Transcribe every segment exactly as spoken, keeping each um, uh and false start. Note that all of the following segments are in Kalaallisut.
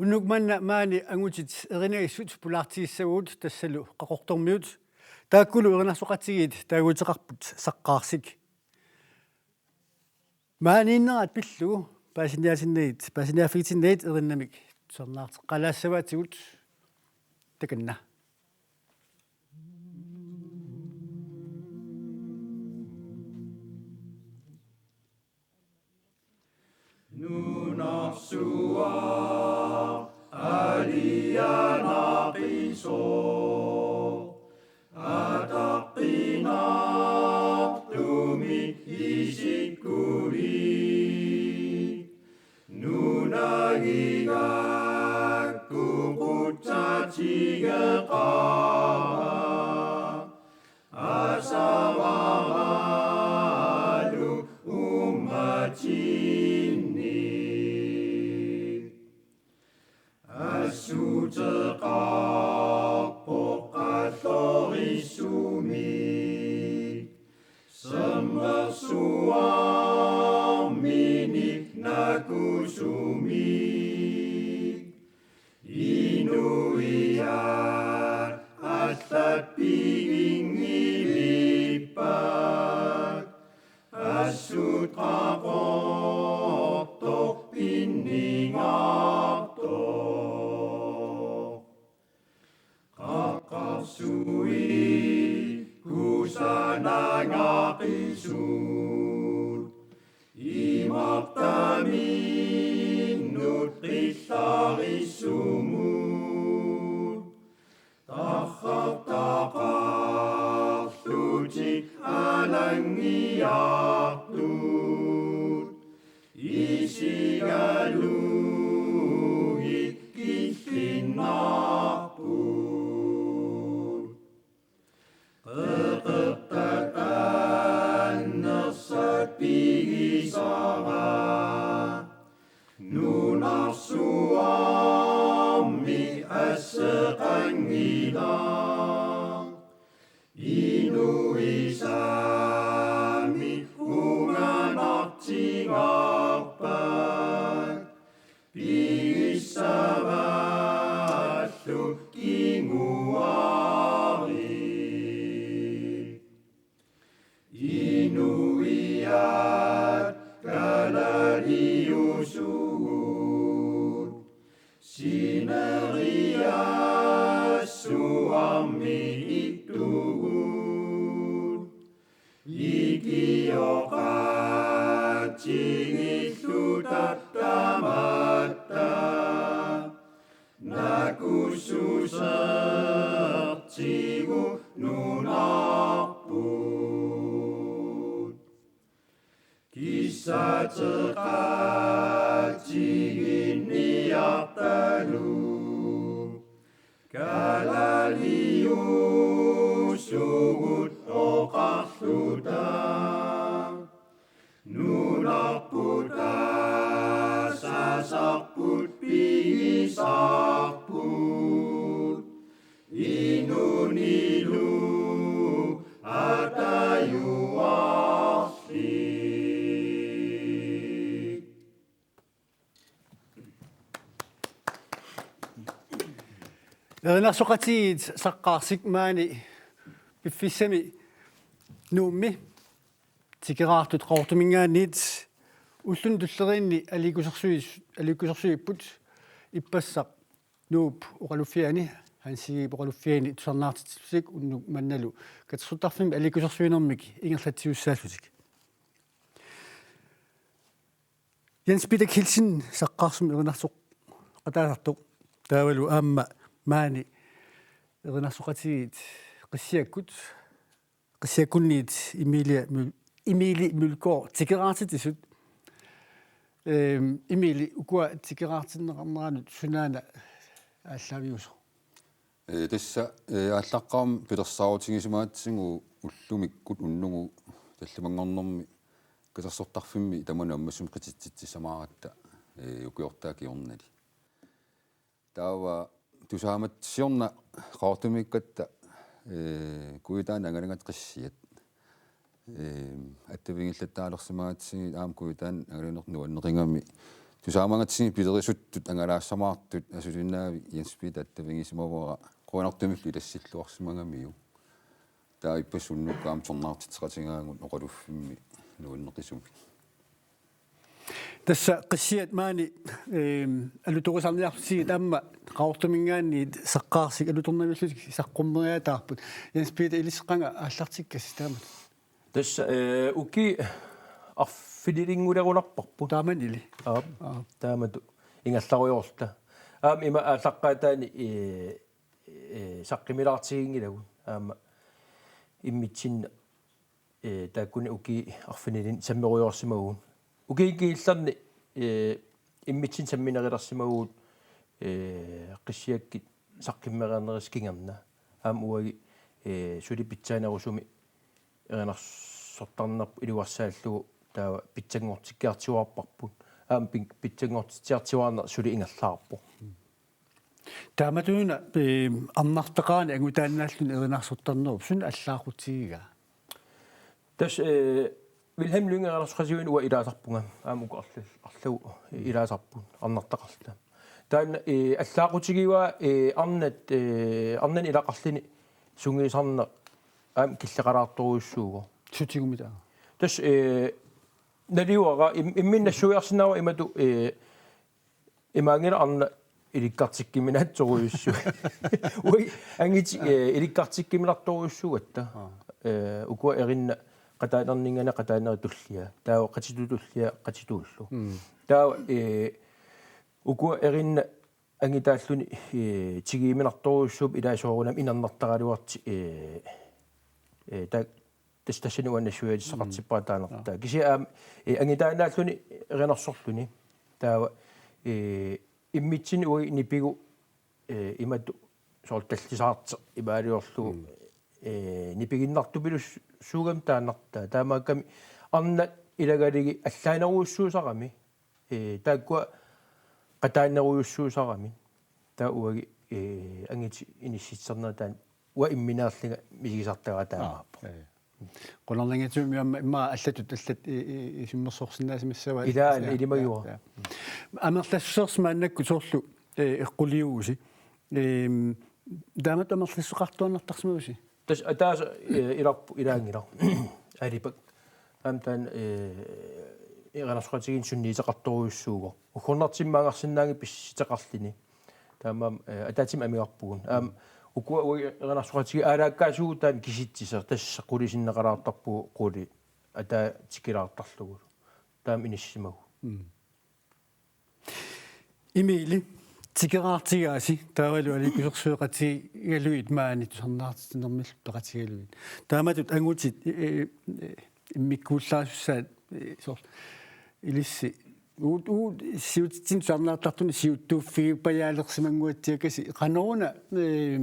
Unnuk manna maani angutit erinagissut pulaartigissavagut tassalu Qaqortormiut. Taakkulu erinarsoqatigiit taaguuteqarput Saqqaarsik. Maaniinneraat pillugu paasiniaatinnagit, paasiniaaffigitinnagit erinnamik tusarnaarteqqalaassavaatigut. Takanna. Nunarsuaq alianaqisoq, ataqqinartumik isikkulik. Nunagigakku qutsatigeqaara, asavaralu uummatinnik. Assuteqarpoq qallorissumik, sermersuarminik nakusumik. Inuiaat allat piginngilippat, assut Qaqortoq pinningartoq. Qaqqarsuit kusanangaqisut, imartaminnut qillarissumut. Tarrartaqarlutik alanngiartut, isigalugit killinnarput. Qeqertat annersat pigisara, nunarsuarmi asseqanngilaq. Inuit saamit unganartingarpat, pigissavallu kinguaariit. Inuiaat kalaliusugut, sineriassuarmi ittugut. Ikioqatigiilluta tamatta, nakussusertigut nunarput. Kissateqatiginniartalu, kalaliusugut oqarluta. Nunarput asasarput pigisarput, inunilu atajuarli. Erinarsoqatigiit Saqqaarsik maani piffissami Nuummi tikeraartut Qaqortuminngaanniit ulluni tulleriinni aliikkusersuis-, aliikkusersuipput ippassaq Nuup oqaluffiani, Hans Egedep oqaluffiani tusarnaartitsillutik unnuk mannalu katersortarfimmi aliikkusersuinermik ingerlatsisussaallutik. Jens Peter Kielsen Saqqaarsummi erinarsoqataasartoq taavalu aamma maani erinarsoqatigiit Qissiakkut, Qissiakkunniit Emilie Møl-, Emilie Mølgaard tikeraartitsisut. Ehm, Emilie, ukua tikeraartinneqarneranut sunaana aallaaviusoq? Ee, tassa, ee, aallaqqaammut pilersaarutigisimagatsigit ullumikkut unnugu tallimanngornermi katersortarfimmi tamanut ammasumik qititsitsissamaaratta, ee, ukiortaat kingornali. Taava tusaamatsiorna Qaqortumiikkatta, ee, kujataani angalagatta Qissiat. Ehm, attavigillattaalersimagatsigit aamma Kujataani angalanertut nuanneqigami. Tusaamagatsigit pilerisuttut angalaassamaartut asuliinnaavik Jens Peter attavigisimavara qujanartumillu ilassilluarsimagamiuk. Taava ippassaq unnukkut aamma tusarnaartitseqatigaagut oqaluffimmi nuanneqisumik. Tassa qissiat maani, ehm, alutorisarniarlutigit aamma Qaqortuminngaanniit saqqaarsik alutornavillutik saqqummeriataarput. Jens Peter, ilissi qanga aallartikkassi taamatut? Tassa, eh, ukiut arfinilinngulerunarparput. Taamanili? Aap. Aap. Taamatut ingerlarujoorluta. Aamma ima aallaqqaataani, eh, eh, saqqumilaartiginngilagut. Aamma immitsinnut, eh, taakkuni ukiut arfinilinnut sammerujoorsimavugut. Ukiuni kingullerni, eh, immitsinnut samminerulersimavugut, eh, qissiakkut saqqummeriarnerisa kingorna. Aamma uagut, eh, suli pitsaanerusumik erinarsortarnerput iluarsaallugu taava pitsanngortikkiartuaarparput. Aamma pin-, pitsanngortitsiartuaarneq suli ingerlaarpoq. Taamatuuna, eh, arnartaqarani angutaannaalluni erinarsortarnerup suna allaaqqutigigaa? Tassa, eh, Vilhelm Lynge erinarsoqatigiinni uanga ilaasarpunga. Aamma uku arla-, arlaat ilaasarput arnartaqarluta. Taanna, eh, allaaqqutigivaa, eh, arnat, eh, arnani ilaqarluni sungiusarneq aamma killeqalaartorujussuuvoq. Suut tigumitaa? Tassa, eh, naluara im-, imminut nassuiarsinnaavara imatut, eh, imaanngilaq arnat ilikkartikkuminaatsorujussuit. Ui, angutit, eh, ilikkartikkuminartorujussuugatta. Aa. Eh, ukua erinnat qataanerninngaanniit qataanerit tulliat. Taava qatitut tulliat qatitullu. Mm. Taava, eh, ukua erinnat angutaalluni, eh, tiguminartorujussuupput ilaa soorunami inernartaraluartut, eh, eh, ta-, tassa tassani uanga nassuiaatissaqartippara taanna. Mm. Taava kisianni aamma, eh, angutaannaalluni erinarsorluni. Taava, eh, immitsinnut uagut nipigut, eh, imatut soorlu tallisaartoq imaaliorlugu, mm, eh, nipiginnartupilussuugami taannartaa. Taamaakkami arnat ilagalugit allaanerujussuusarami. Eh, taakkua qataanerujussuusarami. Taava uagut, eh, angutit inissitsisarnerat taanna uanga imminerlunga misigisartagara taamaappoq. Aa, ja, ja. Qularnanngitsumik aamma immaqa allatut allat i-, i-, isummersorsinnaasimassavaat. Ilaa, ja, ilimagivara. Ja, ja. Amerlassusersut maannakkut soorlu, eh, eqquliuvusi. Ehm, taamatut amerlassuseqartuaannartarsimavusi? Tassa ataaseq, eh, ilarp-, ilaanngilaq. Alipak. Aamma taanna, eh, erinarsoqatigiinni sunniuteqartorujussuuvoq. Uggornartumik maanngarsinnaanngilaq pissuteqarluni. Taamaammat, eh, ataatsimik amigarpugut. Aamma ukua uagut erinarsoqatigiit aalaakkaasugut taanna kisitsisoq, tassa qulisinneqalaartarpugut quli ataaseq tikilaartarlugu. Taama inissimavugut. Mm. Emil, tikeraartigaasi taavalu aliikkusersueqatigalugit maani tusarnaartitsinermillu peqatigalugit. Taamatut angutit, eh, eh, immikkuullaasussaat, eh, soorlu ilissi uut, uut siutitsinnut tusarnaartartunik siuttuuffigipajaalersimannguatsiakassi qanoruna, eh,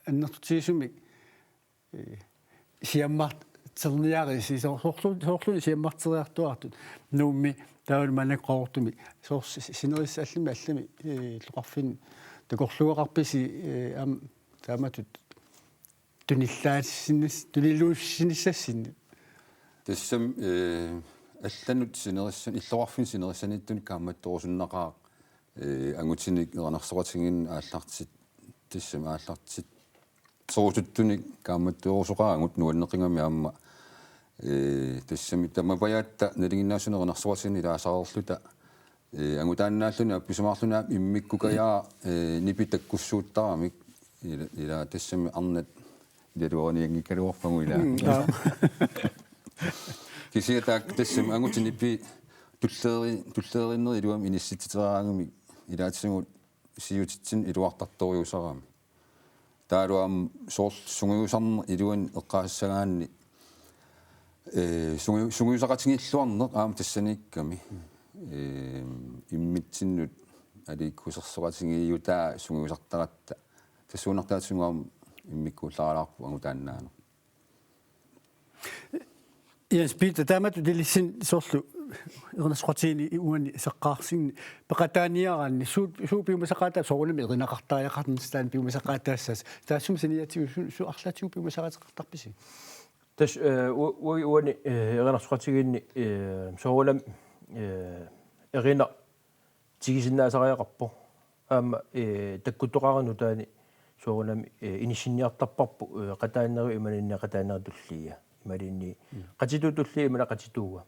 annertutigisumik, eh, siammarterniarisi, soor-, soorlu-, soorlumi siammarteriartuartut Nuummi taavalu maannakkut Qaqortumi, soorlu si-, sinerissap allami, allami, eh, illoqarfinni takorluugaqarpisi, eh, aamma taamatut tunillaassinis-, tunilluussinissassinni? Tassami, eh, allanut sinerissan-, illoqarfinni sinerissaniittunik kaammattorusunnaqaaq, eh, angutinik erinarsoqatigiinneq aallartit-, tassami aallartitserusuttunik kaammattorusoqaagut nuanneqigami aamma, eh, tassami tamapajaatta nalinginnaasunik erinarsoqatigiinneq ilaasareerluta, eh, angutaannaalluni appisimaarluni aamma immikkukajaaq, eh, nipi takkussuuttaramik ila, ila tassami arnat ilaluarinianngikkaluarpagut ila. Mm, aap. Kisianni taakku tassami angutit nipi tulleeri-, tulleerinneri iluamik inissitsiteraangamik ilaatigut siutitsinnut iluartartorujussuusarami. Taavalu aamma soorlu sungiusarneq iluani eqqaassagaanni, eh, sungi-, sungiusaqatigiilluarneq aamma tassaniikkami. Eh, immitsinnut aliikkusersoqatigiiutaa sungiusartaratta. Tassuunartaatigut aamma immikkuullaalaarpoq angutaannaaneq. Jens Peter, taamatut ilissi soorlu erinarsoqatigiinni uani saqqaarsinni peqataaniaraanni suut, suut piumasaqaataat soorunami erinaqartariaqarnissaat piumasaqaataassaasi. Taassuma saniatigut su-, suut arlaatigut piumasaqaateqartarpisi? Tassa, eh, u-, u-, uani, eh, erinarsoqatigiinni, eh, soorunami, eh, erinaq tigusinnaasariaqarpoq. Aamma, eh, takkuttoqarani nutaani soorunami, eh, inissinniartarparput, eh, qataanerup imaluunniit qataanerup tullia. Imaluunniit qatituup tullia imaluunniit qatituua.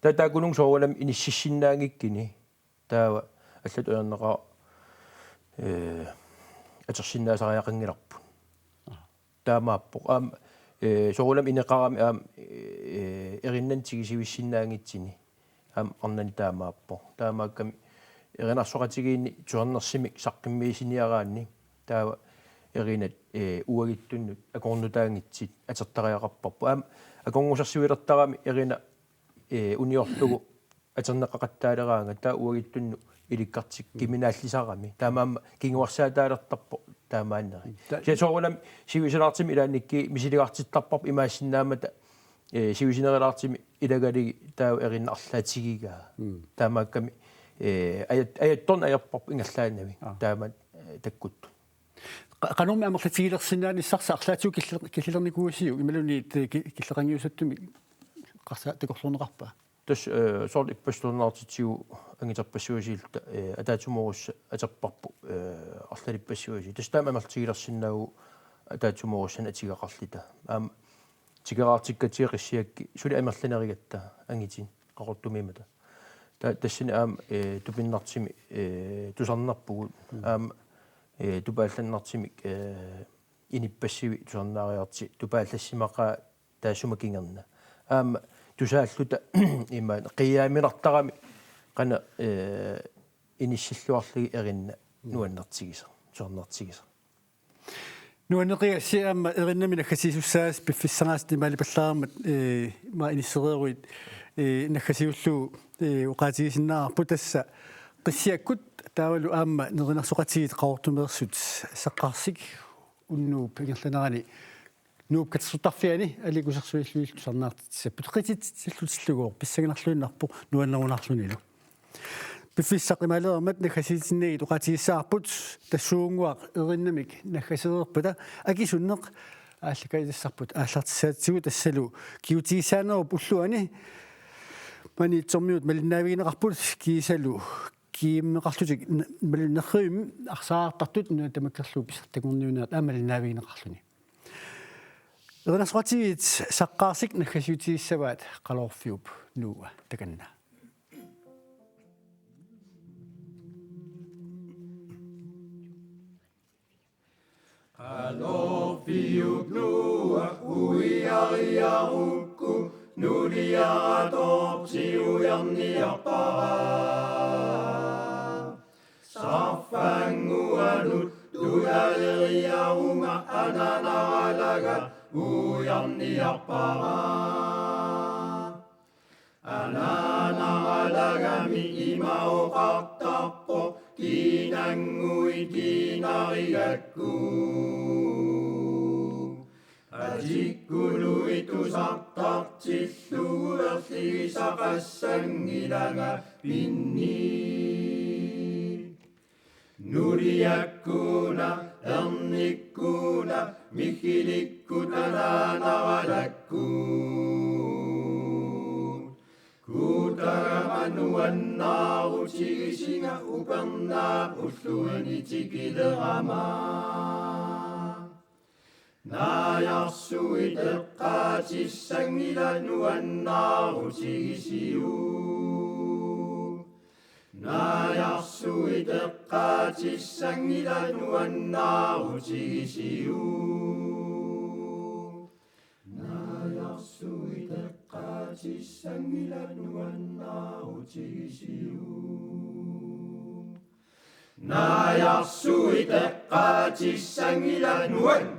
Taava taakkununnga soorunami inississinnaanngikkuni taava allatut ajornaqaaq, eh, atorsinnaasariaqanngilarput. Taamaappoq. Aamma, eh, soorunami ineqarami aamma, eh, erinani tigusiffigissinnaanngitsuni. Aamma arnani taamaappoq. Taamaakkami erinarsoqatigiinni tusarnersumik saqqummiussiniaraanni. Taava erinat, eh, uaguttunnut akornutaanngitsut atortariaqarparput. Aamma akornusarsiulertarami erinaq, eh, uniorlugu atorneqaqattaaleraangat taava uaguttunnut ilikkartikkuminaallisarami. Taamaammat kinguarsaataalertarpoq taamaanneri. Ta- Kisianni soorunami sivisulaartumik ilaannikkut misiligartittarparput imaassinnaammata, eh, sivisunerulaartumik ilagalugit taava erinaq arlaatigigaa. Mm. Taamaakkami, eh, ajat-, ajattorneq ajorparput ingerlaannavik. Aa. Taama, eh, takkuttut. Qa-, qanormi amerlatigilersinnaanissarsi arlaatigut killi-, killilernikuuisiuk imaluunniit, eh, ki-, killeqanngiusattumik qarsa takorluuineqarpa? Tassa, eh, soorlu ippassarnaartitsigut anguterpassuarsiulluta, eh, ataatsimoorussaa atorparput, eh, arlalippassuarsiutit. Tassa taama amerlatigilersinnaavoq ataatsimoorussanik atugassaqarluta. Aamma tikeraartikkatsigit qissiakkut suli amerlanerugatta angutit Qaqortumiimmata. Ta-, tassani aamma, eh, tupinnartumik, eh, tusarnarpugut. Mm. Aamma, eh, tupaallannartumik, eh, inuppassuit tusarnaariarlutik tupaallassimaqaat taassuma kingorna. Aamma tusaalluta ima qiiaaminartarami qanoq, eh, inissilluarlugit erinaq nuannertigisoq, tusarnertigisoq. Nuanneqigassi aamma erinnamik naggasiisussaasi piffissaqartut imaalipallaarmat, eh, ima inissereeruit, eh, naggasiullugu, eh, oqaatigisinnaavarput tassa qissiakkut taavalu aamma nerinarsoqatigiit Qaqortumeersut Saqqarsik unnuup ingerlanerani Nuup katersortarfiani aliikkusersuillutillu tusarnaartitsissapput. Qititsillutillugu pissanganarluinnarpoq nuannerunarlunilu. Piffissaq imaalereermat naggasiitinnagit oqaatigissavarput tassuunnguaq erinnamik naggasereerpata akisunneq aallakaatitassarput aallartissaatigut tassalu kigutigissaanerup ulluani Maniitsormiut malinnaavigineqarput kiisalu kiimmeqarlutik n-, malinnerrivimmi arsaartartut nuna tamakkerlugu pisartanngorniunnerat aamma malinnaavigineqarluni. Erinarsoqatigiit Saqqarsik naggasiutigissavaat Qaloorfiup Nuua takanna. Qaloorfiup Nuua uiariarukku nuliaratorti ujarniarpara. Sarfannguanut tulaleriaruma anaanaralaga ujarniarpara. Anaanaralagami ima oqartarpoq: Kiinannguit kiinarigakku. Atikkunuit tusartartillugu erligisaqassanngilanga pinni. Nuliakkuna, ernikkuna, Mikkilikkut anaanaralakkut. Kuutagama nuannaarutigisinga upernaap ulluini tikilerama. Naajarsuit eqqaatissanngilaq nuannaarutigisiuk. Naajarsuit eqqaatissanngilaq nuannaarutigisiuk. Naajarsuit eqqaatissanngilaq nuannaarutigisiuk. Naajarsuit eqqaatissanngilaq nuan-